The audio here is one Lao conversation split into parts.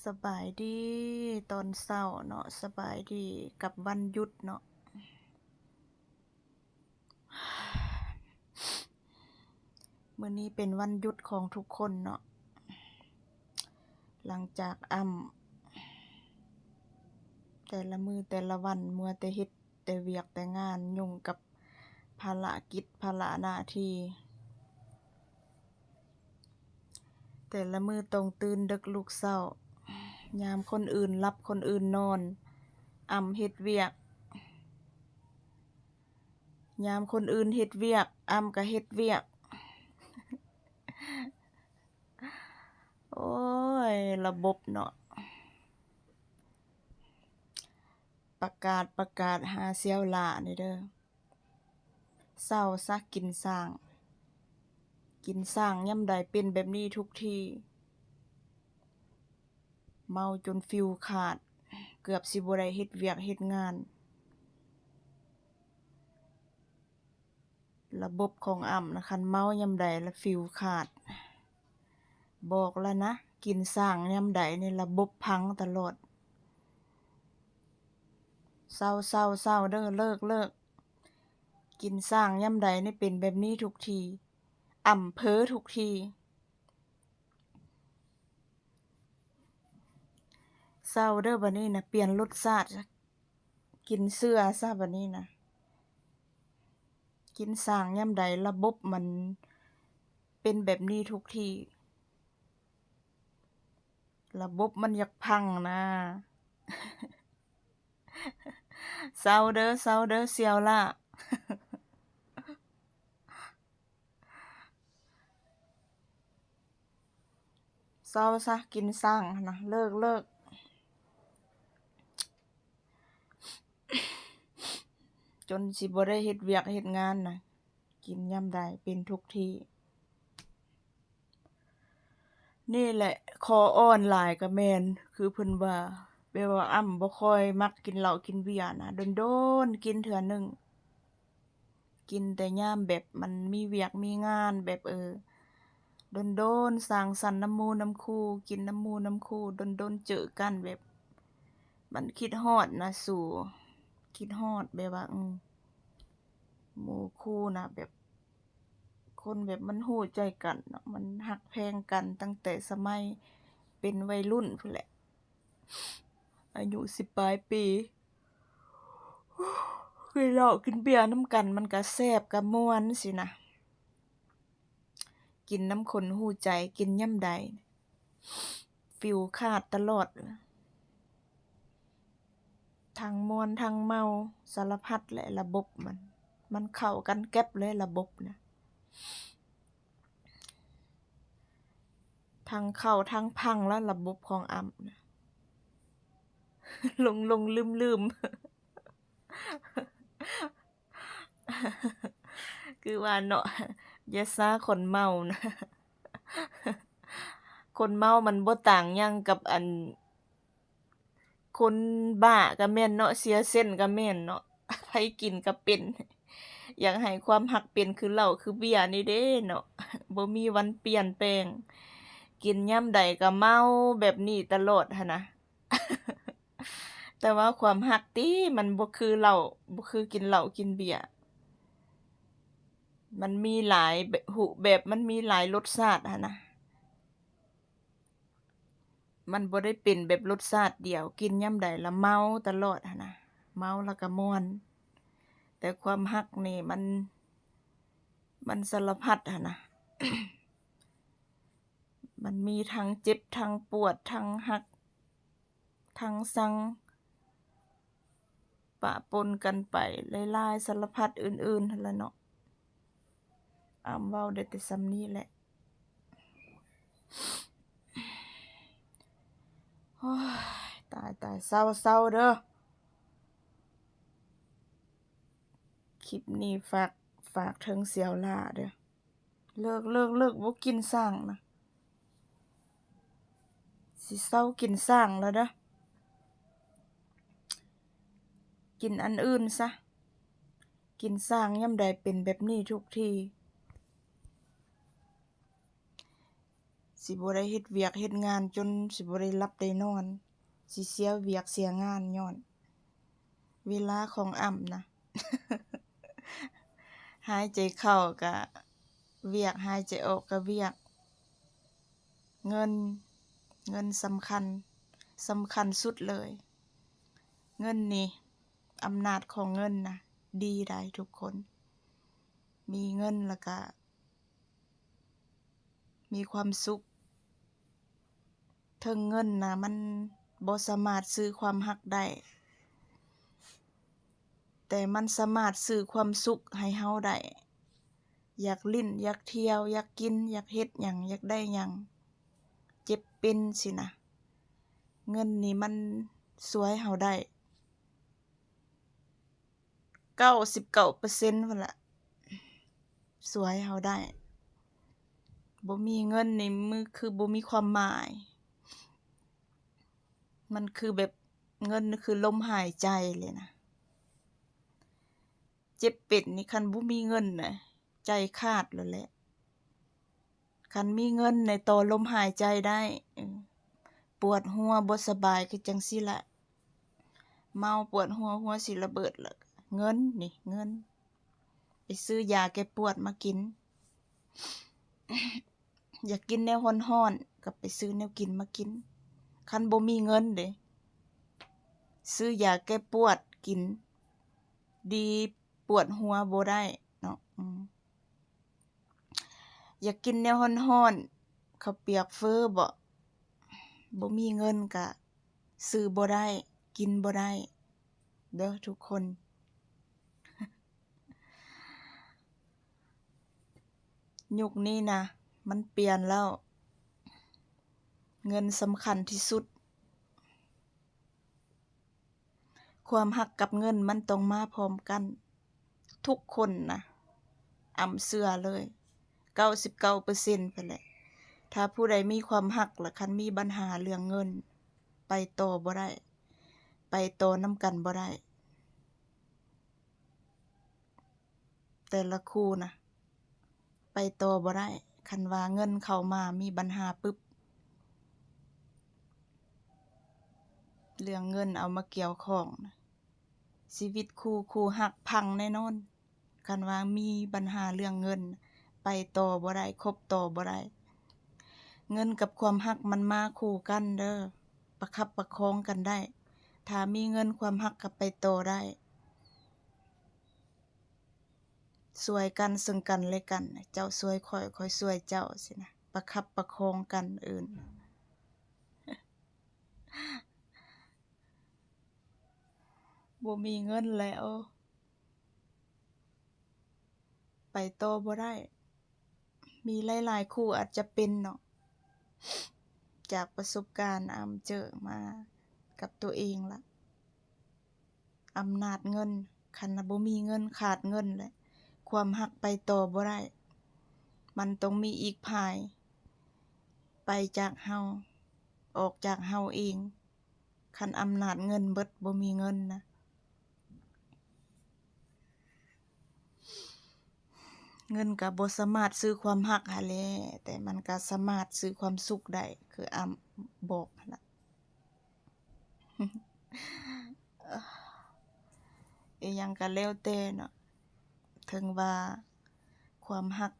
ສະບາຍດີຕອນເຊົ້າເນາະ, ສະບາຍດີກັບວັນຢຸດເນາະ. ມື້ນີ້ເປັນວັນຢຸດຂອງທຸກຄົນເນາະ, ຫຼັງຈາກອ້ຳແຕ່ລະມື້ແຕ່ລະວັນ ມົວແຕ່ເຮັດແຕ່ວຽກແຕ່ງານ, ຫຍຸ້ງກັບພາລະກິດພາລະໜ້າທີ່. ແຕ່ລະມື້ຕ້ອງຕື່ນເດິກລຸກເຊົ້າ, ຍາມຄົນອື່ນຫຼັບຄົນອື່ນນອນ, ອ້ຳເຮັດວຽກ, ຍາມຄົນອື່ນເຮັດວຽກ, ອ້ຳກໍເຮັດວຽກ. ໂອ້ຍ ລະບົບເນາະ. ປະກາດ ປະກາດ ຫາສ່ຽວຫຼ້ານີ້ເດີ. ເຊົາຊະ ກິນສ້າງ, ກິນສ້າງຍາມໃດເປັນແບບນີ້ທຸກທີ, ເມົາຈົນຟິວຂາດ, ເກືອບຊິບໍ່ໄດ້ເຮັດວຽກເຮັດງານ. ລະບົບຂອງອ້ຳນະ ຄັນເມົາຍາມໃດລະຟິວຂາດ. ບອກລະນະ, ກິນສ້າງຍາມໃດນີ້ລະບົບພັງຕະຫຼອດ. ເຊົາ ເຊົາ ເຊົາເດີ, ເລີກ ເລີກ. ກິນສ້າງຍາມໃດນີ້ເປັນແບບນີ້ທຸກທີ, ອ້ຳເພີທຸກທີ. ເຊົາເດີ ບາດນີ້ນະ, ປ່ຽນລົດຊາດຊະ, ກິນເຊື່ອຊະບາດນີ້ນະ. ກິນສ້າງຍາມໃດລະບົບມັນເປັນແບບນີ້ທຸກທີ, ລະບົບມັນຢາກພັງນະ. ເຊົາເດີ ເຊົາເດີ ສ່ຽວຫຼ້າ. ເຊົາຊະ ກິນສ້າງຫັ້ນນະ, ເລີກ ເລີກ. ຈົນຊິບໍ່ໄດ້ເຮັດວຽກເຮັດງານນະ, ກິນຍາມໃດເປັນທຸກທີ. ນີ້ແຫຼະ ຂໍ້ອ່ອນຫຼາຍກໍແມ່ນ ຄືເພິ່ນວ່າ ແບບວ່າອ້ຳບໍ່ຄ່ອຍມັກກິນເຫຼົ້າກິນເບຍນະ, ດົນໆກິນເທື່ອໜຶ່ງ, ກິນແຕ່ຍາມແບບມັນມີວຽກມີງານ ແບບ ເອີ ດົນໆສັງສັນນຳໝູ່ນຳຄູ່, ກິນນຳໝູ່ນຳຄູ່, ດົນໆເຈີກັນ, ແບບມັນຄິດຮອດນະສູ, ຄິດຮອດແບບວ່າ ເອີ ໝູ່ຄູ່ນະ, ແບບ ຄົນແບບມັນຮູ້ໃຈກັນເນາະ, ມັນຮັກແພງກັນຕັ້ງແຕ່ສະໄໝເປັນໄວລຸ້ນພຸ້ນແຫຼະ, ອາຍຸສິບປາຍປີ. ກິນເຫຼົ້າກິນເບຍນຳກັນ ມັນກະແຊບກະມ່ວນຊີ້ນະ, ກິນນຳຄົນຮູ້ໃຈ, ກິນຍາມໃດ ຟິວຂາດຕະຫຼອດ, ທັງມ່ວນທັງເມົາ ສາລະພັດແຫຼະ ລະບົບມັນ, ມັນເຂົ້າກັນແກັບເລີຍລະບົບນະ, ທັງເຂົ້າທັງພັງລະລະບົບຂອງອ້ຳນະ, ຫຼົງໆລືມໆ. ຄືວ່າເນາະ, ຢ່າຊາຄົນເມົານະ, ຄົນເມົາມັນບໍ່ຕ່າງຫຍັງກັບ ອັນ ຄົນບ້າກະແມ່ນເນາະ, ເສຍເສັ້ນກະແມ່ນເນາະ, ໃຜກິນກະເປັນ. ຢາກໃຫ້ຄວາມຮັກເປັນຄືເຫຼົ້າຄືເບຍນີ້ເດ້ເນາະ, ບໍ່ມີວັນປ່ຽນແປງ, ກິນຍາມໃດກະເມົາແບບນີ້ຕະຫຼອດຫັ້ນນະ. ແຕ່ວ່າຄວາມຮັກຕິ ມັນບໍ່ຄືເຫຼົ້າ, ບໍ່ຄືກິນເຫຼົ້າກິນເບຍ, ມັນມີຫຼາຍແບບ ຮູບແບບ, ມັນມີຫຼາຍລົດຊາດຫັ້ນນະ, ມັນບໍ່ໄດ້ເປັນແບບລົດຊາດດຽວ, ກິນຍາມໃດລະເມົາຕະຫຼອດຫັ້ນນະ, ເມົາລະກະມ່ວນ. ແຕ່ຄວາມຮັກນີ້ມັນ ມັນສາລະພັດຫັ້ນນະ, ມັນມີທັງເຈັບທັງປວດ ທັງຮັກ ທັງຊັງ ປະປົນກັນໄປຫຼາຍໆສາລະພັດອື່ນໆຫັ້ນລະເນາະ. ອ້ຳເວົ້າໄດ້ແຕ່ສ່ຳນີ້ແຫຼະ. ໂອ້ຍ ຕາຍໆ ເຊົາໆເດີ. ຄລິບນີ້ຝາກ ຝາກເຖິງສ່ຽວຫຼ້າເດີ. ເລີກ ເລີກ ເລີກ ບໍ່ກິນສ້າງນະ, ຊິເຊົາກິນສ້າງແລ້ວເດີ. ກິນອັນອື່ນຊະ, ກິນສ້າງຍາມໃດເປັນແບບນີ້ທຸກທີ. ຊິ ຊິບໍ່ໄດ້ເຮັດວຽກເຮັດງານ ຈົນຊິບໍ່ໄດ້ຫຼັບໄດ້ນອນ, ຊິເສຍວຽກເສຍງານຍ້ອນເວລາຂອງອ້ຳນະ. ຫາຍໃຈເຂົ້າກະວຽກ, ຫາຍໃຈອອກກະວຽກ. ເງິນ, ເງິນສຳຄັນ, ສຳຄັນສຸດເລີຍ. ເງິນນີ້, ອຳນາດຂອງເງິນນະ ດີໄດ໋ທຸກຄົນ. ມີເງິນແລ້ວກະມີຄວາມສຸກ. ເຖິງເງິນນະ ມັນບໍ່ສາມາດຊື້ຄວາມຮັກໄດ້, ແຕ່ມັນສາມາດຊື້ຄວາມສຸກໃຫ້ເຮົາໄດ້. ຢາກຫຼິ້ນ, ຢາກທ່ຽວ, ຢາກກິນ, ຢາກເຮັດຫຍັງ, ຢາກໄດ້ຫຍັງ, ເຈັບເປັນຊີ້ນະ, ເງິນນີ້ມັນຊ່ວຍເຮົາໄດ້ ເກົ້າສິບເກົ້າເປີເຊັນພຸ້ນລະ, ຊ່ວຍເຮົາໄດ້. ບໍ່ມີເງິນນີ້ ມັນຄືບໍ່ມີຄວາມໝາຍ. ມັນຄືແບບ ເງິນຄືລົມຫາຍໃຈເລີຍນະ. ເຈັບເປັນນີ້ ຄັນບໍ່ມີເງິນນະ ໃຈຂາດໂລດແຫຼະ. ຄັນມີເງິນນີ້ ຕໍ່ລົມຫາຍໃຈໄດ້. ເອີ ປວດຫົວບໍ່ສະບາຍຄືຈັ່ງຊີ້ລະ, ເມົາປວດຫົວ ຫົວຊິລະເບີດລະ ເງິນນີ້ ເງິນ ໄປຊື້ຢາແກ້ປວດມາກິນ. ຢາກກິນແນວຮ້ອນໆ ກໍໄປຊື້ແນວກິນມາກິນ. ຄັນບໍ່ມີເງິນເດ້ ຊື້ຢາແກ້ປວດກິນ ດີປວດຫົວບໍ່ໄດ້ເນາະ. ອືມ ຢາກກິນແນວຮ້ອນໆ ເຂົ້າປຽກເຝີບໍ ບໍ່ມີເງິນກະຊື້ບໍ່ໄດ້ ກິນບໍ່ໄດ້ເດີທຸກຄົນ. ຍຸກນີ້ນະ ມັນປ່ຽນແລ້ວ, ເງິນສຳຄັນທີ່ສຸດ. ຄວາມຮັກກັບເງິນມັນຕ້ອງມາພ້ອມກັນ ທຸກຄົນນະ, ອ້ຳເຊື່ອເລີຍ ເກົ້າສິບເກົ້າເປີເຊັນພຸ້ນແຫຼະ. ຖ້າຜູ້ໃດມີຄວາມຮັກ ລະຄັນມີບັນຫາເລື່ອງເງິນ ໄປຕໍ່ບໍ່ໄດ້, ໄປຕໍ່ນຳກັນບໍ່ໄດ້. ແຕ່ລະຄູ່ນະ ໄປຕໍ່ບໍ່ໄດ້ ຄັນວ່າເງິນເຂົ້າມາມີບັນຫາປຶບ, ເລື່ອງເງິນເອົາມາກ່ຽວຂ້ອງນະ ຊີວິດຄູ່ ຄູ່ຮັກພັງແນ່ນອນ. ຄັນວ່າມີບັນຫາເລື່ອງເງິນ ໄປຕໍ່ບໍ່ໄດ້ ຄົບຕໍ່ບໍ່ໄດ້. ເງິນກັບຄວາມຮັກມັນມາຄູ່ກັນເດີ, ປະຄັບປະຄອງກັນໄດ້. ຖ້າມີເງິນ ຄວາມຮັກກໍໄປຕໍ່ໄດ້. ຊ່ວຍກັນເຊິ່ງກັນແລະກັນ, ເຈົ້າຊ່ວຍຂ້ອຍ ຂ້ອຍຊ່ວຍເຈົ້າ ຊີ້ນະ, ປະຄັບປະຄອງກັນ. ເອີ ບໍ່ມີເງິນແລ້ວ ໄປຕໍ່ບໍ່ໄດ້. ມີຫຼາຍໆຄູ່ອາດຈະເປັນເນາະ, ຈາກປະສົບການອ້ຳເຈີມາກັບຕົວເອງລະ. ອຳນາດເງິນ, ຄັນວ່າບໍ່ມີເງິນ, ຂາດເງິນແຫຼະ, ຄວາມຮັກໄປຕໍ່ບໍ່ໄດ້. ມັນຕ້ອງມີອີກພາຍ, ໄປຈາກເຮົາ, ອອກຈາກເຮົາເອງ. ຄັນອຳນາດເງິນເບິດ, ບໍ່ມີເງິນນະ, ເງິນກໍບໍ່ສາມາດຊື້ຄວາມຮັກຫັ້ນແຫຼະ, ແຕ່ມັນກໍສາມາດຊື້ຄວາມສຸກໄດ້ ຄືອ້ຳບອກຫັ້ນລະ. ອີ່ຫຍັງກໍແລ້ວແຕ່ເນາະ, ເຖິງວ່າຄວາມຮັກ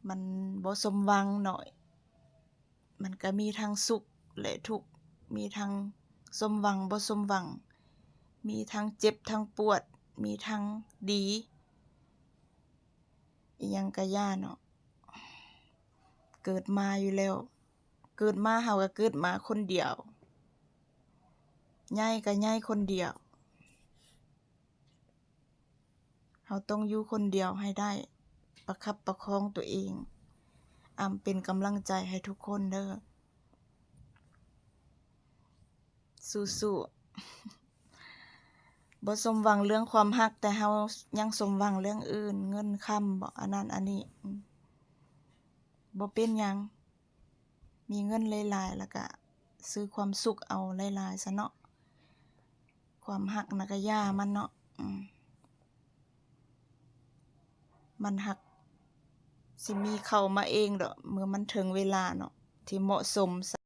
ມັນບໍ່ສົມຫວັງເນາະ, ມັນກໍມີທັງສຸກ ແລະ ທຸກ, ມີທັງສົມຫວັງ ບໍ່ສົມຫວັງ, ມີທັງເຈັບທັງປວດ, ມີທັງດີ ອີ່ຫຍັງກະຢ່າເນາະ. ເກີດມາຢູ່ແລ້ວ, ເກີດມາເຮົາກໍເກີດມາຄົນດຽວ, ໃຫຍ່ກໍໃຫຍ່ຄົນດຽວ. ເຮົາຕ້ອງຢູ່ຄົນດຽວໃຫ້ໄດ້, ປະຄັບປະຄອງຕົວເອງ. ອ້ຳເປັນກຳລັງໃຈໃຫ້ທຸກຄົນເດີ. ສູ້ໆ. ບໍ່ສົມຫວັງເລື່ອງຄວາມຮັກ, ແຕ່ເຮົາຍັງສົມຫວັງເລື່ອງອື່ນ, ເງິນຄຳບໍ, ອັນນັ້ນອັນນີ້. ອືມ ບໍ່ເປັນຫຍັງ. ມີເງິນຫຼາຍໆ ແລ້ວກະຊື້ຄວາມສຸກເອົາຫຼາຍໆຊະເນາະ. ຄວາມຮັກນະກະຢ່າມັນເນາະ. ອືມ ມັນຮັກ ຊິມີເຂົ້າມາເອງດອກ ເມື່ອມັນເຖິງເວລາເນາະ ທີ່ເໝາະສົມ.